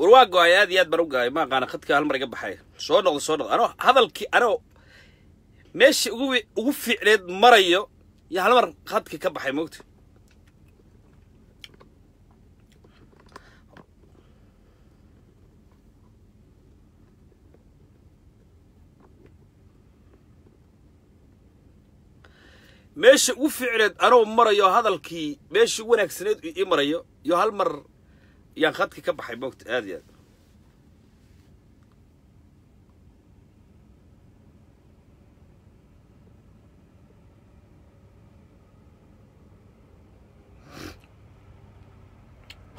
War waa go'ay, aad iyo aad baan u go'ay. Ma aqaana, khadka hal mar iga baxay. Soo noqdo, soo noqdo. Anoo hadalkii, anoo meeshii ugu fiicneed marayo iyo hal mar khadkii ka baxay, moogta. Meesha ugu fiicneed anoo marayo, hadalkii meeshii ugu wanaagsaneed ii marayo iyo hal mar yaan khadkii ka baxay, moogta. Aad iyo aad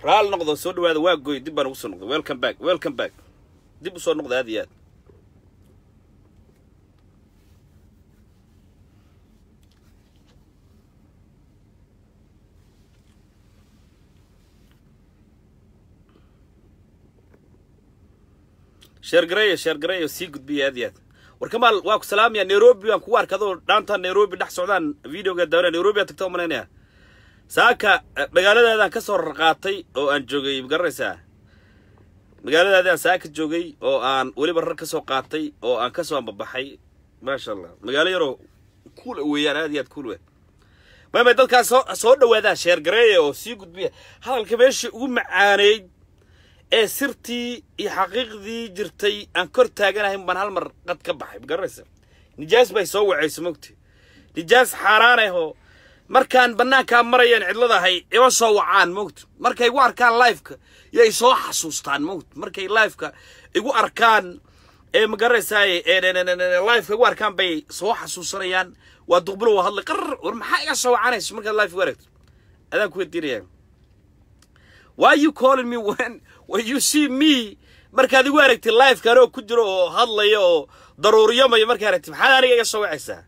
raal noqdo. Soo dhawaada. Waa goy, dib baan ugu soo noqday. Welcome back, welcome back. Dib u soo noqda, aad iyo aad. Share gareeya, share gareeya, sii gudbiya, aad iyo aad. War Kamaal, waa ku salaamaya. Nairobi waan kugu arkadoo dhaantaan Nairobi dhex socdaan, videoga daawanaya. Nairobi aad tagta umalaynaya. Saaka magaaladaadaan ka soo rarqaatay oo aan joogay, ma garanaysaa? Magaaladaadaan saaka joogay oo aan weliba rar ka soo qaatay oo aan ka soo ambabaxay. Maasha Allah, magaalo yaroo cool weeyaan, aad iyo aad cool we. Maymay dadkaas soo dhawaadaan, share gareeya oo sii gudbiya. Hadalka meeshii ugu macaaneyd ee sirtii iyo xaqiiqdii jirtay aan kor taaganahay baan hal mar qad ka baxay, ma garanaysa? Nijaas bay soo wacayso, mogti, nijaas xaaraanahoo markaan bannaankaa marayaan cidladahay ima soo wacaan, mogti. Markay igu arkaan liveka yay soo xasuustaan, mogti. Markay liveka igu arkaan ee, ma garanaysaay, liveka igu arkaan bay soo xasuusanayaan. Waa Duqbulo, waa hadlay qarar. War maxaa iga soo wacanayso markaad live igu aragto? Adaan ku weydiinaya, why you calling me when you see me? Markaad igu aragtid liveka anoo ku jiro oo hadlaya oo daruuriyamayo, markaa aragtid, maxaad aniga iga soo wacaysaa?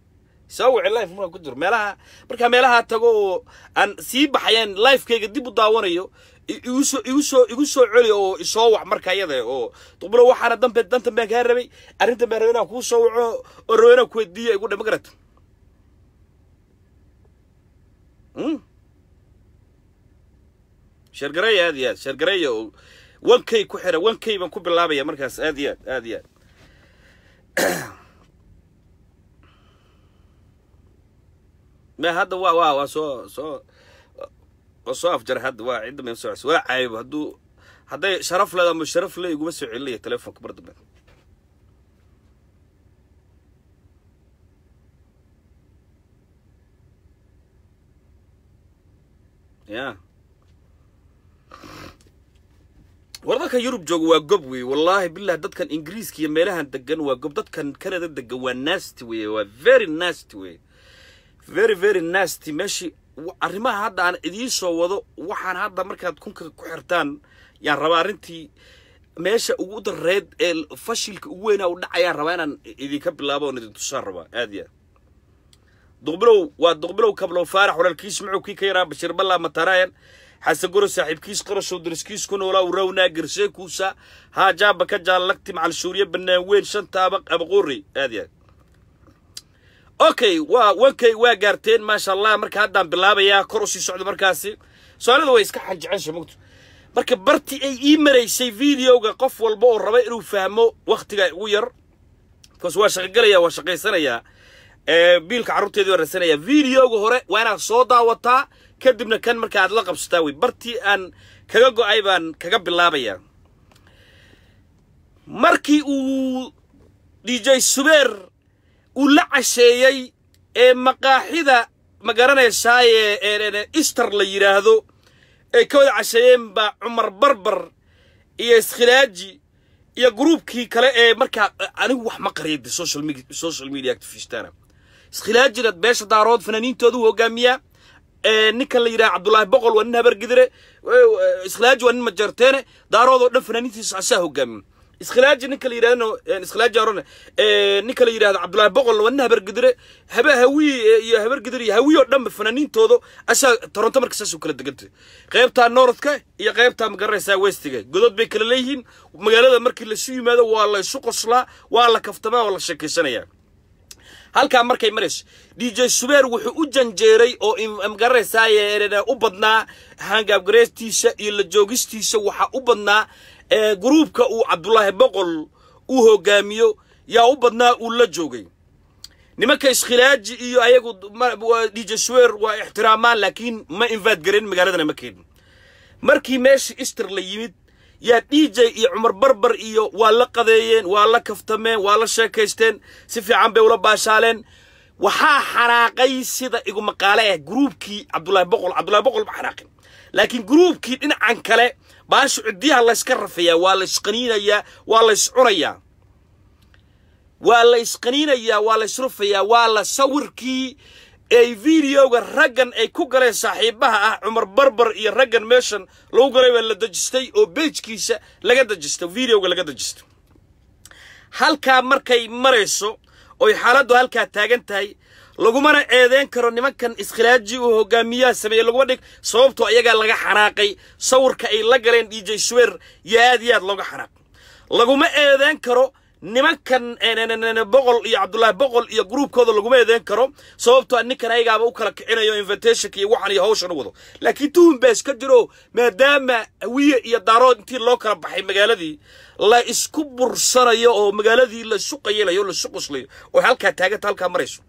Soo wici live markaan ku jiro meelaha, markaa meelaha tago oo aan sii baxayaan, livekayga dib u daawanayo, igu soo celi oo isoo wac marka iyada oo Duqbulo. Waxaana dambe dantan baan kaa rabay, arrintan baan rabay inaan kuu soo waco oo rabay inaan ku weydiiyo. Igu dhe, ma garata? Share gareeya, aad iyo aad share gareeya oo 1K ku xira. 1K baan ku bilaabaya markaas, aad iyo aad, aad iyo aad. Ma hadda waa soo afjaray. Hadda waa cidda ma soo waa caayib. Hadday sharaf leeda ama sharaf le iguma soo celinaya telefonka mar dambe. Ya war, dadkan Yurub jooga waa gob wey, wallaahi bilah. Dadkan Ingiriiska iyo meelahan degan waa gob. Dadkan Canada degan waa nasty wey, waa very nasty wey, very very nasty. Meeshii arrimaha hadda aan idiin soo wado, waxaan hadda markaad kunka ku xirtaan yaan rabaa arrintii meesha ugu dareed ee fashilka ugu weynaa u dhacayaan rabaa inaan idinka bilaabo oon idin tusaan rabaa, aad iyo aad. Duqbilow waa Duqbilow Kablow Faarax, walaalkiis muxuu kii ka yaraa Bashiir Ballaa Mataraayan Xasan Goro, saaxiibkiis Qarashow, dariskiis ku noolaa urawna girsee kuusa haajaaba ka jaallagti macal shuuriye bannaan weyn shanta abaq abaqoorey, aad iyo aad. Okay, waa 1K waa gaarteen, maasha Allah. Marka haddaan bilaabayaa, kor usii socdo. Markaasi Soomaalida way iska xanjecesha, mugto. Marka barti ay ii maraysay videoga, qof walba oo raba inuu fahmo, waktiga ugu yar because waa shaqogelaya, waa shaqaysanayaa, biilka carruurteedii waa rasanaya. Videoga hore waa inaad soo daawataa, kadibna kan marka aad la qabsataa wey. Bartii aan kaga go'ay baan kaga bilaabayaa. Markii uu DJ Subeer uu la casheeyey ee maqaaxida, ma garanaysaaye, Easter la yidhaahdo ay ka wada casheeyeen baa Cumar Barbar iyo Iskhilaaji iyo groupkii kale ee markaa, anigu wax ma qariyay, social media activistana. Iskhilaajina beesha Daarood fanaaniintoodu hogaamiyaa. Ninkan la yidhaha Cabdullaahi Boqol waa nin Habargidire, Iskhilaaji waa nin Majarteene. Daarood oo dhan fanaaniintiisa asaa hogaamiya. Iskhilaaji ninka la yidhahdo, Iskhilaaji arone, ninka la yidhahdo Cabdullaahi Boqol waa nin Habargidire, habe Hawiye iyo Habargidire iyo Hawiye oo dhanba fanaaniintooda asaa. Toronto marka saas u kala degantay, qaybtaa northka iyo qaybtaa, ma garanaysaa, westiga, godod bay kala leeyihiin. Magaalada markii lasu yimaado waa la isu qoslaa, waa la kaftamaa, waa la sheekaysanayaa. Halkaa markay marayso, DJ Subeer wuxuu u janjeeray oo, ma garanaysaaye, u badnaa hangaabgareestiisa iyo la joogistiisa waxaa u badnaa Ee gruubka uu Cabdulaahi Boqol uu hogaamiyo yaa u badnaa uu la joogay. Nimanka Iskhilaaji iyo ayagu DJ Swear waa ixtiraamaan, laakiin ma invite garin, magaaladana ma keenin. Markii meesha Ister la yimid, yaa DJ iyo Cumar Barbar iyo waa la qadeeyeen, waa la kaftameen, waa la sheekaysteen, si fiican bay ula baashaaleen. Waxaa xanaaqay, sida igu maqaale ah, gruubkii Cabdullaahi Boqol. Cabdullaahi Boqol ma xanaaqin, laakiin gruubkii dhinacan kale baasha ciddiyaha layska rafayaa, waa la isqaniinayaa, waa la iscunayaa, waa la isqaniinayaa, waa la isrufayaa. Waa la sawirkii ay videoga raggan ay ku galeen saaxiibaha ah, Cumar Barbar iyo raggan meeshan lagu galay, baa la dejistay oo page-kiisa laga dejistay, videoga laga dejistay. Halkaa markay marayso oy xaaladdu halkaa taagan tahay, lagumana eedeyn karo nimankan Iskhilaaji uu hogaamiyaha sameeyey, laguma dhig, sababtoo iyagaa laga xanaaqay sawirka ay la galeen DJ Swear iyo aad iyo aad looga xanaaqay. Laguma eedeyn karo nimankan Boqol iyo Cabdullaahi Boqol iyo gruubkooda, laguma eedeyn karo, sababtoo ninkan ayagaaba u kala kicinayo invitationka iyo waxan iyo hawshan u wado. Laakiin tuhun baa iska jiro, maadaama Hawiye iyo Daarood intii loo kala baxay magaaladii la isku bursanayo oo magaaladii la isu qayilayo, la isu qoslayo, oo halkaa taaganta halkaa marayso,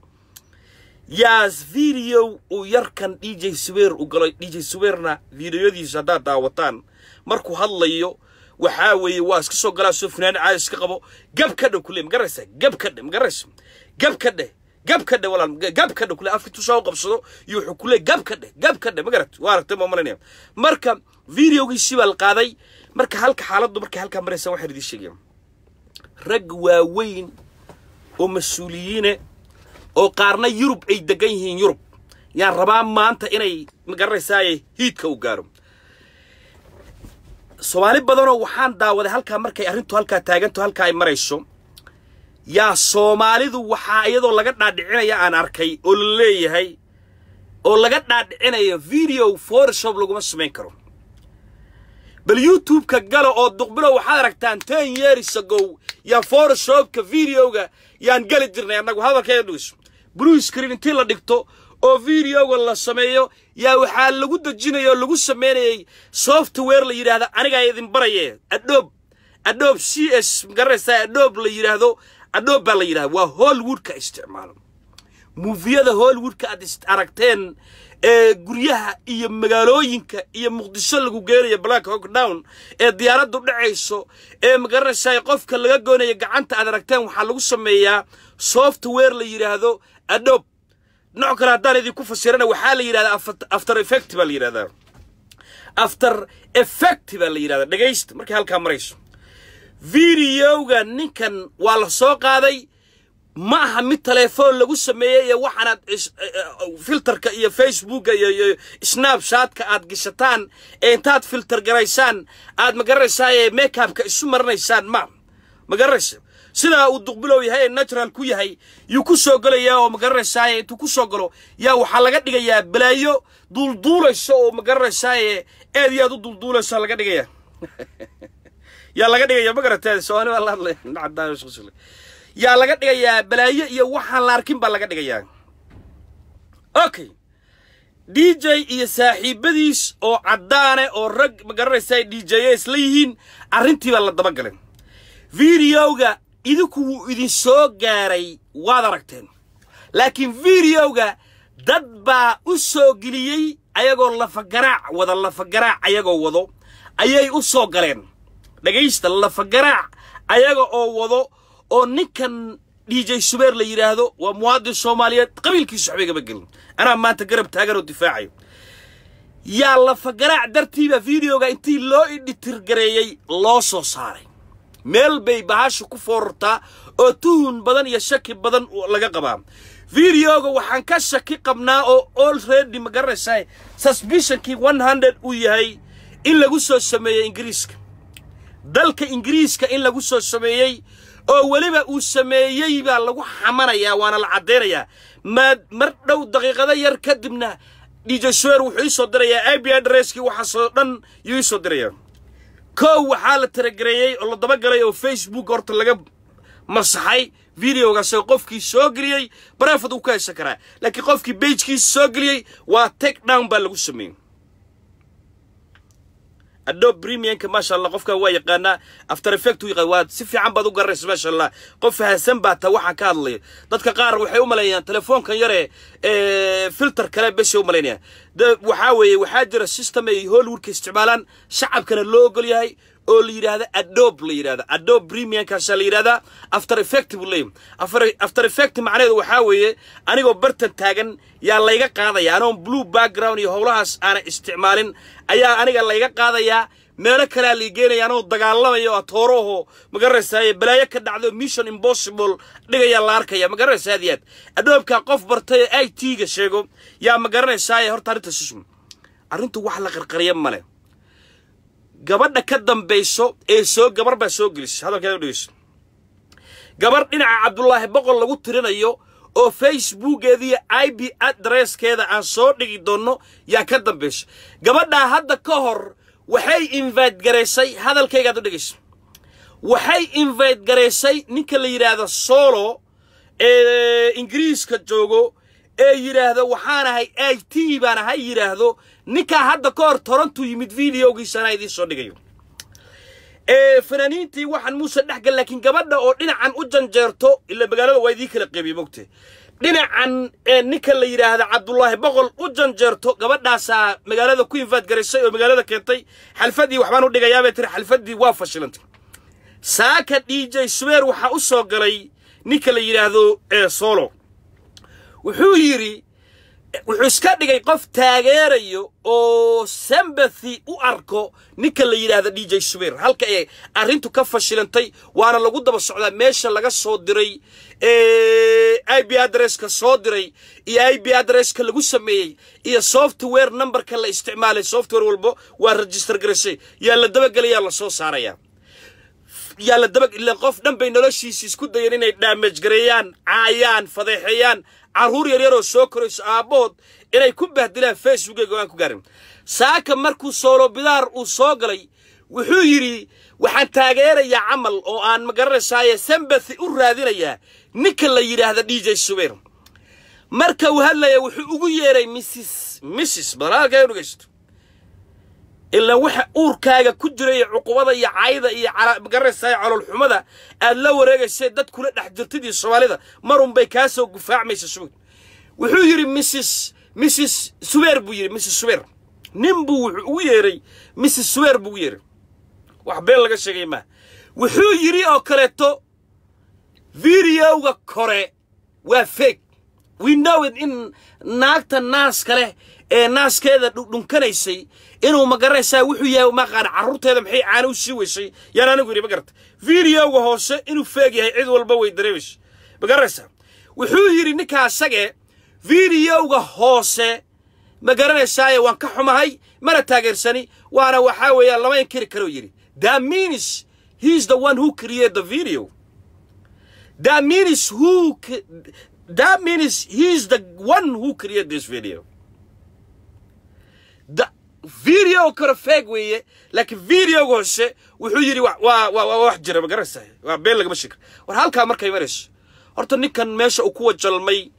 yaas video uu yarkan DJ Subeer u galay. DJ Subeerna videoyadiisa haddaad daawataan, markuu hadlayo waxaa weeye waa iska soo galaa, soo funaani caadi iska qabo, gab ka dhow kule, ma garanaysaa? Gab ka dheh, ma garanaysa? Gab ka dheh, gab ka dheh walaal, gab ka dheh kule. Afki tushaa u qabsado iyo wuxuu kule gab ka dheh, gab ka dheh, ma garat? Waa aragtay, ma malanaya. Marka videogiisii baa la qaaday. Marka halka xaaladdu markay halkaa maraysa, waxaan idiin sheegaya rag waaweyn oo mas-uuliyiine oo qaarna Yurub ay degan yihiin, Yurub yaan rabaa maanta inay, ma garanaysaaye, hiidka u gaaro Soomaali badanoo waxaan daawaday. Halkaa markay arrintu halkaa taaganto, halkaa ay marayso, yaa Soomaalidu waxaa iyadoo laga dhaadhicinaya aan arkay oo la leeyahay oo laga dhaadhicinayo video Photoshop laguma samayn karo. Bal YouTube-ka gala oo duqbilow waxaad aragtaan 10 years ago yaa Photoshopka videoga yaan geli jirnay annagu. Hadalkeeda dhugeyso. Blue screen intii la dhigto oo videoga la sameeyo yaa waxaa lagu dejinaya oo lagu sameynayay software la yidhaahdo, anigaa idin baraye, Adobe CS, magaranaysaa? Adobe la yidhaahdo, Adobe baa la yidhahda. Waa Hollywoodka isticmaalo, movie-yada Hollywoodka aad aragteen ee guryaha iyo magaalooyinka iyo Muqdisho lagu geenayo, Black Hawk Down, ee diyaaraddu dhacayso, ee magaranaysaa qofka laga goonayo gacanta aad aragteen, waxaa lagu sameeyaa software la yidhaahdo Adobe. Nooc kale haddaan idinku fasirana, waxaa la yidhahdaa After Effect baa la yidhahdaa, After Effect baa la yidhahdaa. Dhegaysta, markay halkaa marayso, videoga ninkan waa la soo qaaday. Ma aha mid telefoon lagu sameeyey iyo waxaanaad filterka iyo Facebooka iyo Snapchatka aad gashataan ee intaad filter garaysaan aad, ma garanaysaa, ee makeupka isu marinaysaan. Ma garanaysa? Sidaa uu duqbilow yahay ee natural ku yahay yuu ku soo gelayaa oo, ma garanaysaa, intuu ku soo galo yaa waxaa laga dhigayaa balaayo duulduulaysa oo, ma garanaysaa, aad iyo aad u duulduulaysa laga dhigaya, yaa laga dhigaya, ma garatee? Soomaali baa la hadlaya, yaa laga dhigayaa balaayo iyo waxaan la arkin baa laga dhigayaa. Okay, DJ iyo saaxiibadiis oo caddaane oo rag, ma garanaysaa, DJ isla yihiin, arrintii baa la dabagalay. Videoga idinku wuu idin soo gaaray, waad aragteen, laakiin videoga dad baa u soo geliyey ayagoo lafagaraac wada, lafagaraac ayagoo wado ayay u soo galeen. Dhegaysta, lafagaraac ayaga oo wado oo ninkan DJ Subeer la yidhaahdo waa muwaadin Soomaaliyeed, qabiilkiisu waxba igama gelin, anaa maanta garab taagan oo difaacayo, yaa lafagaraac dartiiba videoga intii loo edit gareeyey loo soo saaray. Meel bay bahasha ku foorartaa oo tuhun badan iyo shaki badan laga qabaa. Videoga waxaan ka shaki qabnaa oo already, ma garanaysaa, suspicionkii 100 uu yahay in lagu soo sameeyey Ingiriiska, dalka Ingiriiska in lagu soo sameeyey oo weliba uu sameeyey baa lagu xamanayaa, waana la caddaynayaa. Maa mar dhow daqiiqado yar kadibna DJ Swear wuxuu ii soo dirayaa IP addresskii, waxaasoo dhan yuu ii soo dirayaa. Kow, waxaa la talagareeyey oo la dabagalay oo Facebook horta laga masaxay videogaas oo qofkii soo geliyey private uu ka haysan karaa, laakiin qofkii pagekiisa soo geliyey waa take down baa lagu sameeyey. Adobe Premiumka, maasha Allah, qofka waa yaqaanaa After Effect uu yaqaan, waa si fiican baad u garanaysa, maasha Allah, qof fahansan baa ta waxaan ka hadlayo. Dadka qaar waxay u maleeyaan telefoonkan yare ee filter kale beshay u malaynayaan. Waxaa weeye, waxaa jira system ay Hollywoodka isticmaalaan, shacabkana loo ogol yahay, oo la yidhaahda Adobe, la yidhahda Adobe Premiumkaasaa la yidhahdaa. After Effect buu leeyahay. After Effect macnaheedu waxaa weeye, anigoo bartan taagan yaa layga qaadaya, anoon blue background iyo howlahaas aanan isticmaalin ayaa aniga layga qaadayaa, meelo kalea lii geenaya, anoo dagaalamayo atooroho, ma garanaysaa, balaayo ka dhacdo, Mission Impossible dhigayaa la arkaya, ma garanaysaa. Aad iyo aad Adobeka qof bartay oo IT-ga sheego yaa, ma garanaysaa. Horta arrinta susum, arrintu wax la qarqariya male. Gabadha ka dambayso ee soo gabar baa soo gelisay hadalkeeda u dhegeyso, gabar dhinaca Cabdulaahi Boqol lagu tirinayo oo Facebookeediiyo IP addresskeeda aan soo dhigi doonno yaa ka dambayso. Gabadhaa hadda ka hor waxay invite garaysay, hadalkaygaad u dhegeyso, waxay invite garaysay ninka la yidhaahdo Solo ee Ingiriiska joogo ee yidhaahdo waxaan ahay IT baan ahay yidhaahdo. Ninkaa hadda ka hor Toronto yimid, videogiisana idiin soo dhigayo. Ee fanaaniintii waxaan muuse dhex gal, laakiin gabadha oo dhinacan u janjeerto, ila magaalada waa idiin kala qeybiyey mogte, dhinacan ee ninka la yidhaahda Cabdullaahi Boqol u janjeerto, gabadhaasaa magaalada ku invite garaysay oo magaalada keentay. Xalfadii waxbaan u dhigayaa bay tiri, xalfadii waa fashilantay. Saaka DJ Subeer waxaa u soo galay ninka la yidhaahdo ee Solo. Wuxuu yidhi, wuxuu iska dhigay qof taageerayo oo sympathy u arko ninka la yidhaahdo DJ Subeer, halka ay arrintu ka fashilantay. Waana lagu daba socdaa meesha laga soo diray, IP addresska soo diray iyo IP addresska lagu sameeyey iyo software numberka la isticmaalay. Software walbo waa register garaysay, yaa la dabagelayaa, la soo saarayaa, yaa la daba ila. Qof dhan bay noloshiisa isku dayeen inay damage gareeyaan, caayaan, fadeexeeyaan, carruur yaryar oo soo korayso aabbahood inay ku bahdilaan, Facebookay go-aan ku gaarin. Saaka markuu Soolo Bidaar uu soo galay, wuxuu yidhi waxaan taageerayaa camal oo aan, ma garanaysaaye, sympathy u raadinayaa ninka la yidhaahda DJ Subeer. Marka uu hadlaya wuxuu ugu yeeray Mrs. Balaalka dhegeysto, ilaa waxa uurkaaga ku jira iyo cuqubada iyo cayda iyo, ma garanaysaa, caloolxumada aad la wareegaysay dad kula dhex jirtid iyo Soomaalida marun bay kaa soo gufaacmaysa subag. Wuxuu yidhi Mrs Subeer buu yidhi, Mrs Subeer. Nin buu wuxuu ugu yeeray Mrs Subeer buu ugu yeeray, wax been laga sheegay maa. Wuxuu yidhi oo kaleeto videoga kore waa fake. We know it, in naagta naaska leh ee naaskeeda dhundhunkanaysay inuu, ma garanaysaa, wuxuu yahay maqaan, carruurteeda maxay caano u sii weysay yaan anigu yidhi, ma garata. Videoga hoose inuu fake yahay cid walba way dareemaysa, ma garanaysaa. Wuxuu yidhi ninkaa asage videoga hoose, ma garanaysaaye, waan ka xumahay, mana taageersani, waana waxaa weeyaan lama inkiri karo yidhi. That means he is the one who created the video. That means he is the one who created this video. The video kale fake weeye, laakiin videoga hoose wuxuu yidhi waa wax jira, ma garanaysaa, waa been lagama sheeko. War halkaa markay marayso, horta ninkan meesha uu ku wajalmay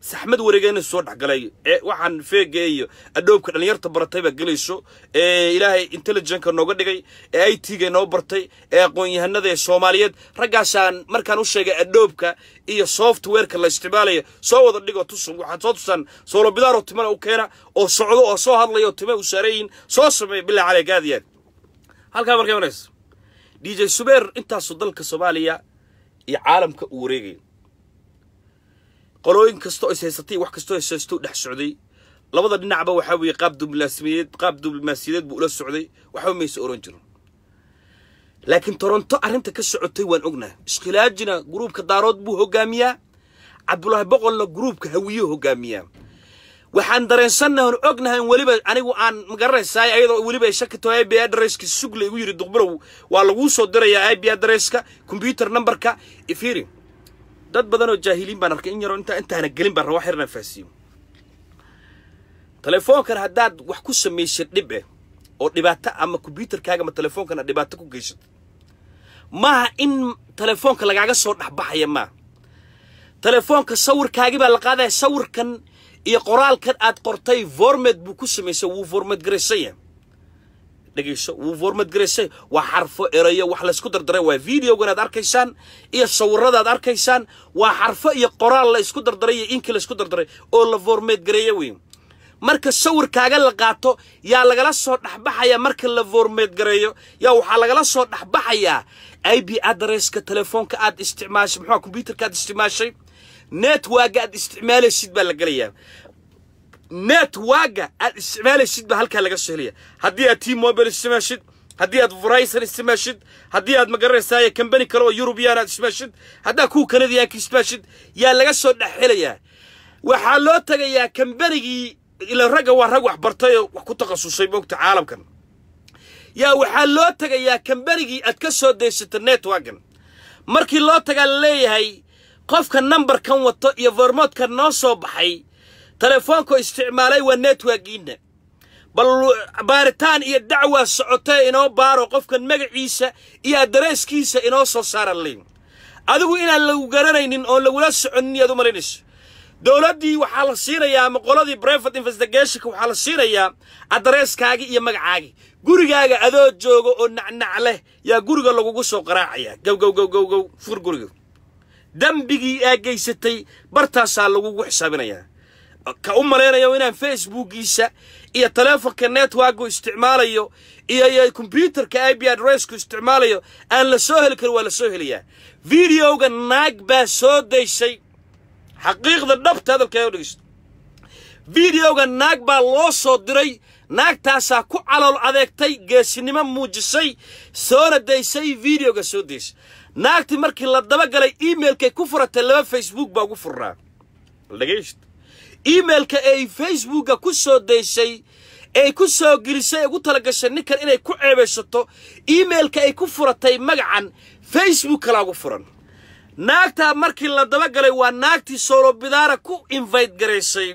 saxmad wareegayna soo dhexgalay ee waxaan feega iyo Adobeka dhalinyarta baratay baa gelayso, ee Ilaahay intelligentka nooga dhigay, ee IT-ga noo bartay, ee aqoon-yahanada ee Soomaaliyeed. Raggaasaan markaan u sheegay Adobeka iyo softwareka la isticmaalayo, soo wada dhigo, tusun, waxaad soo tusaan Soolo Bidaar oo timana u keena oo socdo oo soo hadlaya oo tima u saaran yihiin, soo sameeya, bilaa caleyk. Aad iyo aad halkaa markay marayso, DJ Subeer intaasuu dalka Soomaaliya iyo caalamka uu wareegaya, qolooyin kastoo is haysatay, wax kastoo is haysto dhex socday labada dhinacba, waxaa weeye qaab diblomaasiyadeed buu ula socday, waxba maysa oran jirin. Laakiin Toronto arrinta ka socotay waan ognahay. Iskhilaajina gruubka Daarood buu hogaamiyaa, Cabdulaahi Boqolna gruubka Hawiye hogaamiyaa. Waxaan dareensannahay oon ognahay in weliba anigu aan, ma garanaysaa, ayadoo weliba ay shaki tahay IP addresska sugla igu yidhi Duqbilow, waa laguu soo dirayaa IP addresska, computer numberka ifiri. Dad badan oo jaahiliin baan arkay. In yaroo intaa intaana gelin baan rabaa xirna faasiyo. Telefoonkan haddaad wax ku samaysad dhib eh oo dhibaato ama computerkaaga ama telefoonkan aad dhibaato ku geysatid, maaha in telefoonka lagaaga soo dhexbaxaya. Maaha telefoonka sawirkaagii baa la qaadaya, sawirkan iyo qoraalkan aad qortay format buu ku samaysay, wuu format garaysan yahay. Dhegeyso, wuu format garaysay. Waa xarfo, erayo wax laysku dardaray. Waa videogan aad arkaysaan iyo sawirada aad arkaysaan, waa xarfo iyo qoraal la isku dardaray iyo inki la isku dardaray oo la format gareeye weyn. Marka sawirkaaga la qaato, yaa lagala soo dhexbaxaya. Marka la format gareeyo, yaa waxaa lagala soo dhexbaxayaa IP addresska telefoonka aad isticmaashay, muxuu computerka aad isticmaashay, networka aad isticmaalaysid baa la gelayaa. Networka aad isticmaalaysid baa halkaa laga soo helaya. Haddii aad T-Mobile isticmaashid, haddii aad Verizon isticmaashid, haddii aad magaranaysaa company kale oo European aad isticmaashid, haddaa kuwa Canadianka isticmaashid, yaa laga soo dhex helayaa. Waxaa loo tagayaa kambanigii. Ila ragga waa rag wax bartay oo wax ku takhasusay moogta caalamkan. Yaa waxaa loo tagayaa kambanigii aad ka soo daysata networkan. Markii loo tagaa, la leeyahay qofka numberkan wato iyo formatkan noo soo baxay telefoonka isticmaalay waa networkiina, bal baaritaan iyo dacwaa socotee inoo baaro qofkan magaciisa iyo addresskiisa inoo soo saara leyn. Adigu inaan lagu garanaynin oon lagula soconin yaad u malaynayso. Dowladdii waxaa la siinayaa ama qoladii private investigationka waxaa la siinayaa addresskaagii iyo magacaagii. Gurigaaga adoo jooga oo nacnac leh yaa guriga lagugu soo qaraacaya: gow gow gow gow gow, fur guriga. Dembigii aa geysatay bartaasaa lagugu xisaabinayaa. Ka u malaynayo inaan Facebookiisa iyo telefonka networku isticmaalayo iyo computerka IP addressku isticmaalayo aan la soo heli karin, waa la soo helayaa. Videoga naag baa soo daysay. Xaqiiqda dhabta hadalkeeda dhegeysto. Videoga naag baa loo soo diray. Naagtaasaa ku calool adeegtay, geesinimo muujisay, soona daysay, videoga soo daysay. Naagtii markii la dabagalay, emailkay ku furatay laba Facebook baa ugu furnaa. Dhegeyst, emailka ay Facebooka ku soo daysay, ay ku soo gelisay, ugu talagashay ninkan inay ku ceebaysato, emailka ay ku furatay magacan Facebook kalaa ugu furan. Naagtaa markii la dabagalay, waa naagtii Soolobidaara ku invite garaysay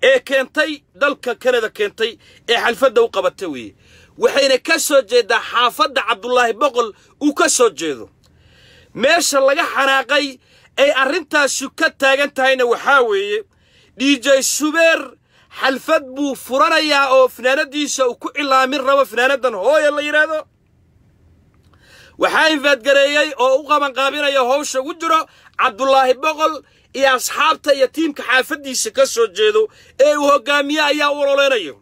ee keentay dalka Canada, keentay ee xalfadda u qabatay weeye. Waxayna ka soo jeedaa xaafadda Cabdulaahi Boqol uu ka soo jeedo. Meesha laga xanaaqay ay arrintaasu ka taagan tahayna waxaa weeye, DJ Subeer xalfad buu furanayaa oo finaanadiisa uu ku cilaamin rabo, finaanadan Hooya la yidhaahdo. Waxaa invite gareeyey oo u qabanqaabinaya, howsha ugu jiro Cabdulaahi Boqol iyo asxaabta iyo tiimka xaafaddiisa ka soo jeedo ee uu hoggaamiye ayaa u ololeynayo.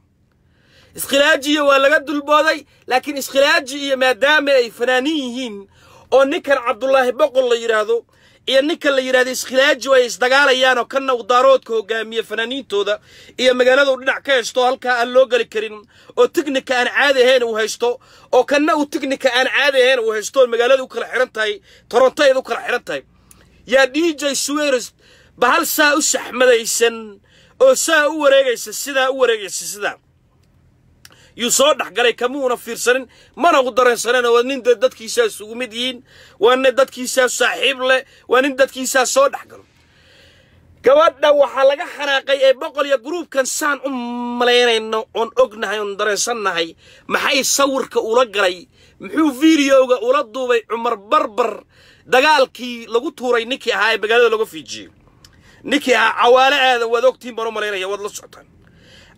Iskhilaajiya waa laga dulbooday, laakiin Iskhilaaji iyo maadaama ay fanaanin yihiin oo ninkan Cabdulaahi Boqol la yidhaahdo iyo ninkan la yidhahdo Iskhilaaji ay isdagaalayaan, oo kanna uu Daaroodka hogaamiye fanaaniintooda iyo magaalada uu dhinac ka haysto, halkaa aan loo geli karin, oo tignika aan caadi ahayn uu haysto, oo kanna uu tignika aan caadi ahayn uu haysto, oo magaalada u kala xihan tahay, Toronto u kala xihan tahay, yaa DJ Suweers bahal saa u saxmadaysan oo saa u wareegaysa, sidaa u wareegaysa, sidaa yuu soo dhex galay. Kamuuna fiirsanin, mana ugu dareensanen. Waa nin dee dadkiisaa isugu mid yihiin, waa nin dadkiisaa saaxiib leh, waa nin dadkiisaa soo dhex galo. Gabadha waxaa laga xanaaqay ee Boqol iyo groupkan saan u malaynayno oon ognahay oon dareensannahay, maxay sawirka ula galay? Muxuu videoga ula duubay Cumar Barbar dagaalkii lagu tuuray ninkii ahaa ee magaalada lagu fiijiyey, ninkii ahaa Cawaale Aadan? Waad ogtihiin baan u malaynaya, waad la socotaan.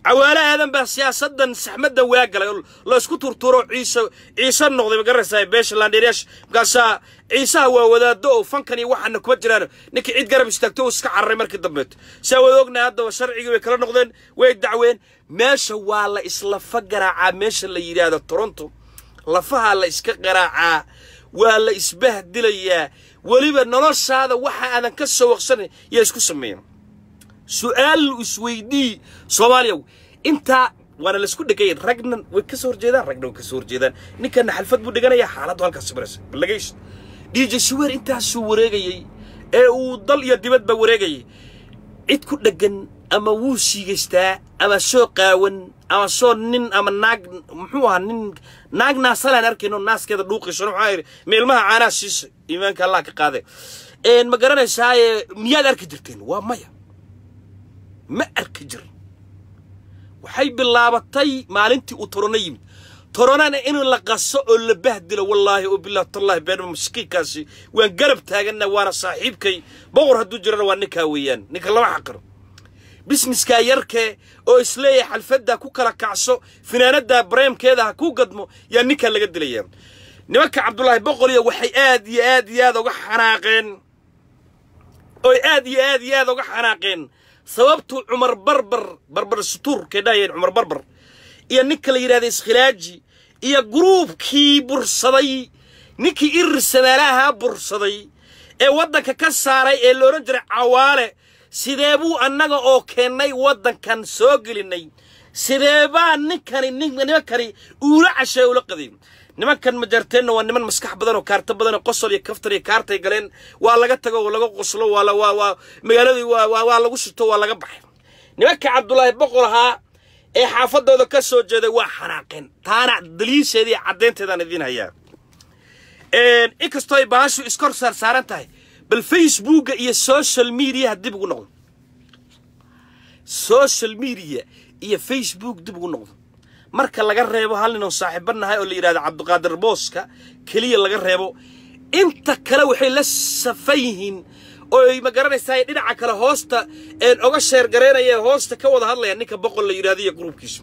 Cawaale Aadan baa siyaasaddan saxmaddan waa galay oo laysku turturo, Ciise Ciise noqday, ma garanaysaa, beesha laandheeryaasha. Markaasaa Ciisaha waa wadaaddo oo fankan iyo waxaana kuma jiraan. Ninkii cid garab istaagto oo iska cararay markii dambeeto, saa waad ognahay. Haddaba sharcigii way kala noqdeen, way dacween. Meesha waa la islafa garaacaa. Meesha la yidhaahdo Toronto lafahaa la iska qaraacaa, waa la isbahdilayaa. Weliba noloshaada waxa aadan ka soo waqsanayn yaa isku sameeyan. Su-aal isweydii, Soomaaliya intaa waana laisku dhegaya. Ragna way ka soo horjeedaan, ragna way ka soo horjeedaan. Ninkana xalfad buu dhiganayaa, xaaladdu halkaasi maraysa. Balagays, DJ Suweer intaasuu wareegayey ee uu dal iyo dibadba wareegayay, cid ku dheggan ama wuu siigaystaa ama soo qaawan ama soo nin ama naag, muxuu ahaa, nin naag naasalaan arkayno, naaskeeda dhuuqayso. Waxaa yidhi, ma ilmaha caanaha siisa? Iimaanka Allah ka qaade. Ma garanaysaaye, miyaad arki jirteen? Waa maya, ma arki jirin. Waxay bilaabatay maalintii uu Torono yimid. Toronana in la qaso oo la bahdilo, wallaahi oo billahi tallahi been. Maskiinkaasi waan garab taaganna, waana saaxiibkay. Boqor hadduu jirana waa ninkaa weeyaan. Ninka lama xaqiro. Businesskaa yarkee oo isleeyahay xalfaddaa ku kala kacso, finaanaddaa bareemkeeda ha ku gadmo, yaa ninkaa laga dilaya. Nimanka Cabdulaahi Boqoliyo waxay aad iyo aad iyo aad uga xanaaqeen, oy aad iyo aad iyo aad uga xanaaqeen sababtuu Cumar Barbar, Barbar Sutuur kay dhahayeen, Cumar Barbar iyo ninka la yidhahda Iskhilaaji iyo gruubkii bursaday, ninkii Irir Samaalaha bursaday ee waddanka ka saaray ee la odhan jiray Cawaale. Sidee buu annaga oo keennay waddankan soo gelinay, sidee baa ninkani nimankani uula cashee ula qaday? Nimankan Majarteenna waa niman maskax badan oo kaarto badan oo qosol iyo kaftan iyo kaartay galeen. Waa laga tago oo laga qoslo, waa la waa waa magaaladii waa lagu shito, waa laga baxay. Nimanka Cabdulaahi Boqol ahaa ee xaafadooda ka soo jeeday waa xanaaqeen. Taana daliisheeda iyo caddeynteedaan idiin hayaa, inkastoo ay bahashu iskor saar saaran tahay. Bal Facebooka iyo social mediaha dib ugu noqdo, social media iyo Facebook dib ugu noqdo. Marka laga reebo hal nin oo saaxiibo nahay oo la yidhahdo Cabdiqaadir Booska keliya laga reebo, inta kale waxay la safan yihiin oy ma garanaysaa dhinaca kale hoosta een oga share garaynaya, hoosta ka wada hadlaya ninka Boqol la yidhahdo iyo gruubkiisu.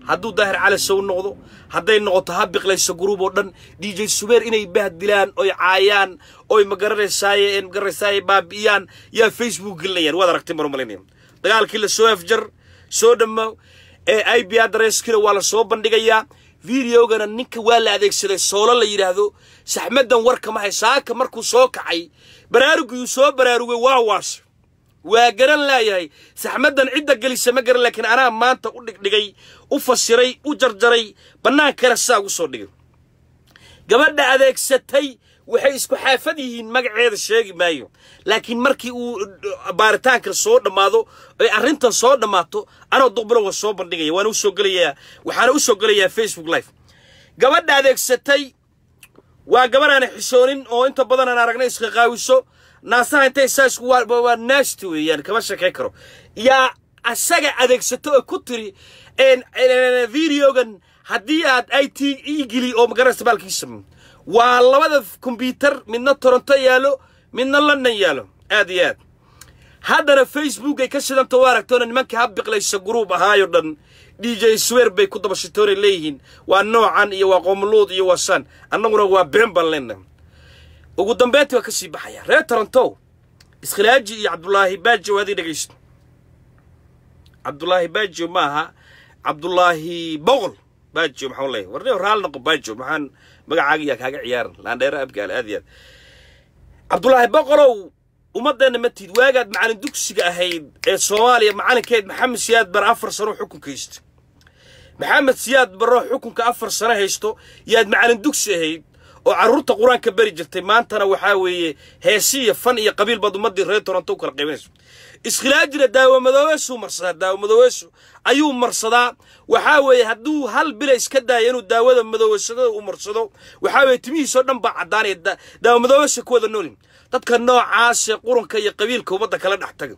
Hadduu Daahir Cali Sow noqdo, hadday noqoto ha biqlayso gruub oo dhan, DJ Subeer inay bahdilaan oy caayaan oy ma garanaysaaye ma garanaysaaye baabi'iyaan yaa Facebook gelinayaan. Waad aragtay mar malinaya dagaalkii la soo afjar soo dhammo ee IP addresskina waa la soo bandhigayaa. Videogana ninka waa la adeegsaday Soolo la yidhaahdo. Saxmadan warka ma hay. Saaka markuu soo kacay baraarugiyuu soo baraarugay, waa waashe, waa garan laayahay saxmadan cidda gelisa ma garan, laakiin anaa maanta u dhigdhigay, u fasiray, u jarjaray, bannaankana sidaa ugu soo dhigay. Gabadha adeegsatay waxay isku xaafad yihiin, magaceeda sheegi maayo, laakiin markii uu baaritaanka soo dhammaado ay arrintan soo dhammaato, anoo Duqbulo waa soo bandhigaya, waana usoo gelayaa, waxaana u soo gelayaa Facebook live. Gabadha adeegsatay waa gabar aan xishoonin oo inta badan aan aragnay iska qaawiso naasaha intay saa isku waa nasty weeyaan, kama sheekay karo. Yaa asaga adeegsato oo ku tiri videogan haddii aad IT ii geli oo magaranaysa baalkiisa waa labada kombyutar, midna Toronto yaalo, midna London yaalo. Aad iyo aad haddana Facebook ay ka shidanto waa aragtoona. Nimanka ha biqlaysa gruub ahaayo dhan DJ Swer bay ku daba shitoonay leeyihiin, waa noocan iyo waa qoomuluud iyo waa shan, annaguna waa been baan leenahay. Ugu dambeyntii waa ka sii baxaya reer Toronto, Iskhilaaji iyo Cabdulaahi Baajo. Waad ii dhegaysto, Cabdulaahi Baajo maaha, Cabdulaahi Boqol Baajo. Maxaan leeyahay? Warniyo raal noqo Baajo, maxaan magacaaga yaa kaaga ciyaaran laandheera abgaal. Aad iyo aad Cabdulaahi Boqolow, ummadeenna ma tihid. Waagaad macalin dugsiga ahayd ee Soomaaliya macalinkeed Maxamed Siyaad Bare 4 sano xukunka haysta, Maxamed Siyaad Barro xukunka 4 sano haysto yaad macalin dugsi ahayd oo carruurta Qur-aanka beri jirtay. Maantana waxaa weeye heesi iyo fan iyo qabiil baad ummaddii reer Toronto u kala qaybinayso. Iskhilaajina daawamadoobeesuu marsadaa, daawamadoobeesu ayuu marsadaa. Waxaa weeye hadduu hal bila iska daayo inuu daawada madoobesadada uu marsado, waxaa weeye timihiisoo dhan baa caddaanaya. Daawamadoobeesa ku wada noolin dadka noocaasee qurunka iyo qabiilka ummadda kala dhex taga.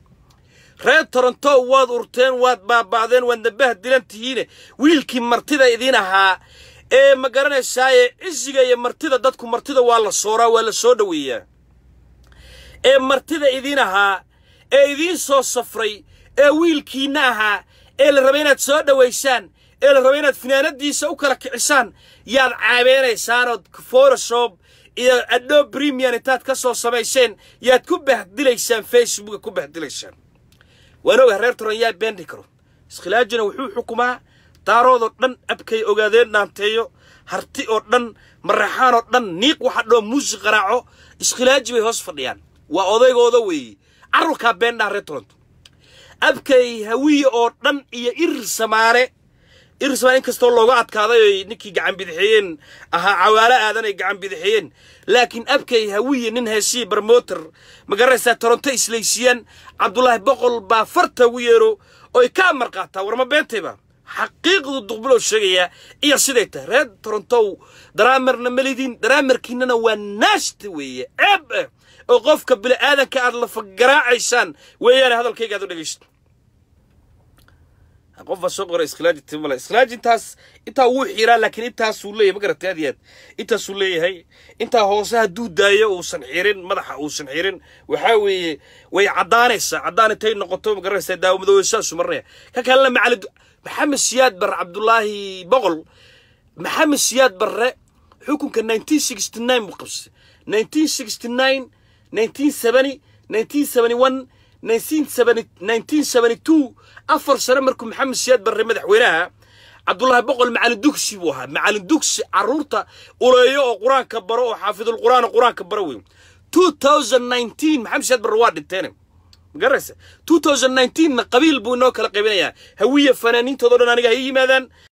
Reer Toronto waad urteen, waad baaba'deen, waadna bahdilan tihiine. Wiilkii martida idiin ahaa ee ma garanaysaaye cisiga iyo martida, dadku martida waa la sooraa, waa la soo dhoweeyaa, ee martida idiin ahaa ee idiin soo safray ee wiilkiinna ahaa ee la rabay inaad soo dhowaysaan ee la rabay inaad finaanadiisa u kala kicisaan yaad caabeenaysaan ood Photoshop iyo Adobe Premiere intaad ka soo samayseen yaad ku bahdilaysaan, Facebooka ku bahdilaysaan. Waan ogahay reer Toron yaa beendi karo. Iskhilaajina wuxuu xukumaa Daaroodoo dhan, Abkay, Ogaadeen, dhaanteeyo, Harti oo dhan, Maraxaan oo dhan, Niiq waxa dhoo muusi qaraaco Iskhilaaji bay hoos fadhiyaan, waa odaygooda weeye. Carruurkaa beendhaha reer Toronto, Abkay, Hawiye oo dhan iyo Irir Samaare. Irir Samaare inkastoo looga adkaaday oy ninkii gacan bidixeeyeen ahaa Cawaalo Aadan ay gacan bidixeeyeen, laakiin Abkay, Hawiye nin heesii promoter ma garanaysaa Toronto islaysiiyaan. Cabdulaahi Boqol baa farta ugu yeero oy ka amar qaataa. Warma beentayba? Xaqiiqdu Duqbulow sheegayaa iyo siday tahay. Reer Torontow drummerna malidin, drummerkiinana waa nasty weeye, ceeb ah oo qofka bini'aadanka aad lafa garaacaysaan weeyaane. Hadalkayga aad u dhegaysto. Qof baa soo qoray iskhilaaji timale. Iskhilaaji intaas intaa wuu xiraa, laakiin intaasuu leeyahay, ma garatay? Aad iyo aad intaasuu leeyahay. Intaa hoose hadduu daayo, uusan xirin madaxa, uusan xirin, waxaa weeye way caddaanaysaa. Caddaan intay noqoto, ma garanaysaa, daawo madoobe saasuu marinaya. Ka kalena macalin Maxamed Siyaad Barre, Cabdullaahi Boqol, Maxamed Siyaad Barre xukunka 1969 buu qabsay. 1969, 1970, 1971, 1972, 4 sano markuu Maxamed Siyaad Barre madaxweynaha, Cabdullaahi Boqol macalin dugsi buu ahaa, macalin dugsi carruurta uleeyo oo Qur-aanka baro oo xaafidul Qur'aan oo Qur-aanka baro wey. 2019 Maxamed Siyaad Barre waa dhinteen, magaraysa? 2019 na qabiil buu inoo kala qaybinayaa. Hawiye fanaaniintooda dhan aniga ha ii yimaadaan.